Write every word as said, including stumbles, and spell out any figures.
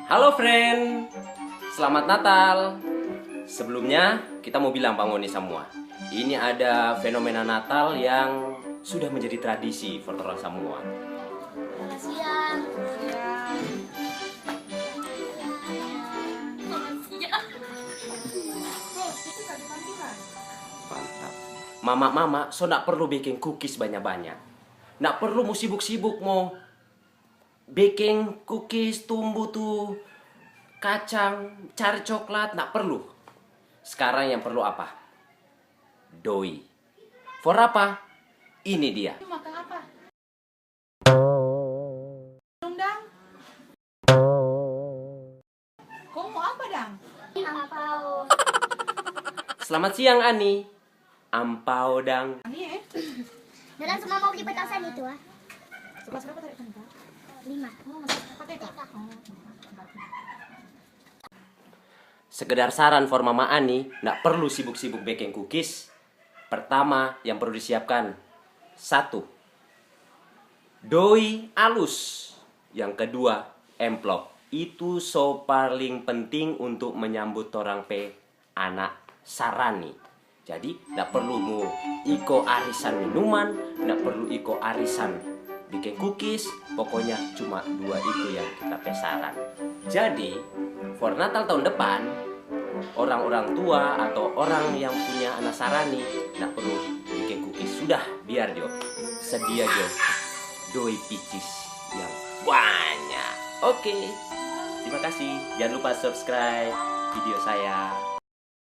Halo friend, selamat Natal. Sebelumnya kita mau bilang pa ngoni samua, ini ada fenomena Natal yang sudah menjadi tradisi for torang samua. Siang. Mantap. Mama-mama so ndak perlu biking kukis banya-banya. Ndak perlu mo sibuk-sibuk mo biking kukis, tumbu tu kacang, cari coklat, ndak perlu. Skarang yang perlu apa? Doi. For apa? Ini dia. Makan apa? Dong, dang. Kong mo apa, dang? Ampau. Selamat siang, Ani. Ampau dang. Ini eh. Dorang semua mau beli petasan itu ah. Kelas berapa tadi kan? Lima. Oh, masih S K T K. Oh. Sekedar saran for Mama Ani, ndak perlu sibuk-sibuk biking kukis. Pertama yang perlu disiapkan, satu, doi alus. Yang kedua, amplop. Itu so paling penting untuk menyambut torang pe anak sarani. Jadi, ndak perlu mo iko arisan minuman, ndak perlu iko arisan biking kukis, pokoknya cuma dua itu yang kita pe saran. Jadi, for Natal tahun depan, orang-orang tua atau orang yang punya anak sarani ndak perlu biking kukis. Sudah, biar jo. Sedia jo doi picis yang banyak. Oke, terima kasih. Jangan lupa subscribe video saya.